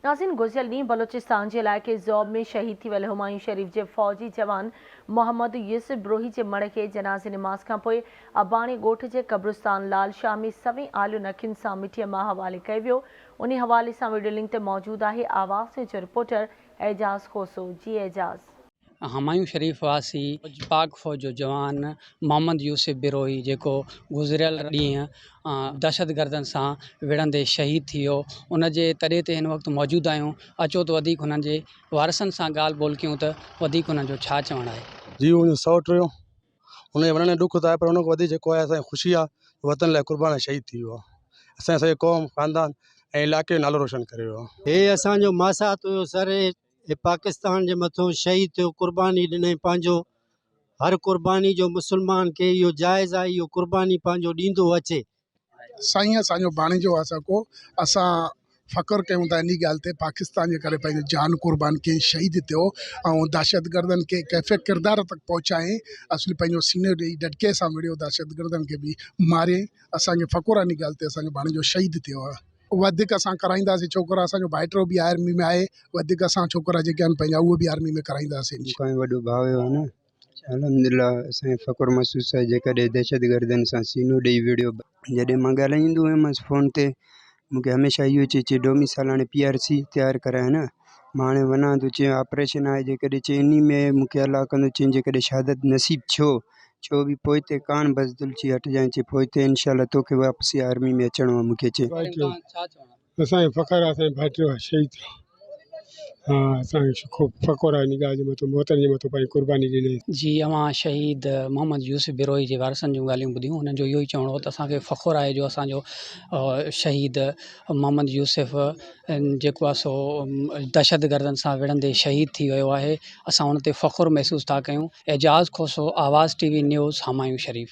ناظرين گذريل ڏينهن بلوچستان جي علائقي زوب ۾ شهيد ٿي ويل همايون شريف جي فوجي جوان محمد يوسف بروهي جي مڙهه کي جنازي نماز کانپوء اباڻي ڳوٺ جي قبرستان لال شاهه ۾ سوين آلين اکين سان مٺيء مان حوالي ڪيو ويو انهي حوالي سان وڊيو لنڪ تي موجود آهي آواز نيوز جو رپورٽر اعجاز کوسو جي اعجاز. همايون شريف واسي پاڪ فوج جو جوان محمد يوسف بروهي جيڪو گذريل ڏينهن دهشتگردن سان وڙهندي شهيد ٿي ويو ان جي تڏي تي هن وقت موجود آهيون اچو ته وڌيڪ هنن جي وارثن سان ڳالهه ٻولهه ڪيون ته وڌيڪ هنن جو ڇا چوڻ آهي. جي هو منهنجو سئوٽ هيو هن جي وڃڻ جو ڏک ته آهي پر ان کان وڌيڪ جيڪو آهي اسان کي خوشي آهي وطن لاء قربان ۽ شهيد ٿي ويو آهي اسان جي سڄي قوم خاندان ۽ علائقي جو نالو روشن ڪري ويو آهي. هي اسان جو ماسات هيو سر هي پاڪستان جي مٿو شهيد ٿيو قرباني ڏنائين پنهنجو هر قرباني جو مسلمان کي اهو جائز آهي اهو قرباني پنهنجو ڏيندو اچي. سائين اسان جو ڀاڻيجو آ سڪو اسان فخر ڪيون ٿا انهي ڳالهه تي پاڪستان جي ڪري پنهنجو جان قربان ڪيائين شهيد ٿيو ۽ دهشتگردن کي ڪيف ڪردار تڪ پهچايائين اصلي پنهنجو سينو ڏئي ڊٽڪي سان وڙهيو دهشتگردن کي به ماريائين اسان کي فخر آ انهي ڳالهه تي اسان جو ڀاڻيجو شهيد ٿيو آ. وڌيڪ اسان ڪرائينداسين ڇوڪرا اسان جو ڀائٽو به آرمي ۾ آهي وڌيڪ اسان ڇوڪرا جيڪي آهن پنهنجا اهي به آرمي ۾ ڪرائينداسين. مون کان وڏو ڀاء هيو نه الحمدلله اسان کي فخر محسوس آهي جيڪڏهن دهشتگردن سان سينو ڏئي وڙهيو جڏهن مان ڳالهائيندو هيم فون تي مونکي هميشه اهو چئي چي ڊوميسائل هاڻي پي آر سي تيار ڪرائي نه مان هاڻي وڃان ٿو چي آپريشن آهي جيڪڏهن چي انهي ۾ مونکي الله ڪندو چي جيڪڏهن شهادت نصيب ٿيو ڇو به پوئتي ڪانه بزدل چي هٽجانء چي پوئتي انشاء الله توکي واپسي آرمي ۾ اچڻو آ مونکي چي. اسان کي فخر آ اسان جو ڀائٽيو آ شهيد ٿيو ها اسان کي خوب فخر آ ان ڳالهه جي مٿو وطن جي مٿو پنهنجي قرباني ڏنائين. جي اوهان شهيد محمد يوسف بروهي جي وارثن جون ڳالهيون ٻڌيون هنن جو اهو ئي چوڻ هو ته اسان کي فخر آهي جو اسان جو شهيد محمد يوسف جيڪو آهي سو دهشتگردن سان وڙهندي شهيد ٿي ويو آهي اسان ان تي فخر محسوس ٿا ڪيون Ejaz Khoso Awaz T V news Humayun Sharif.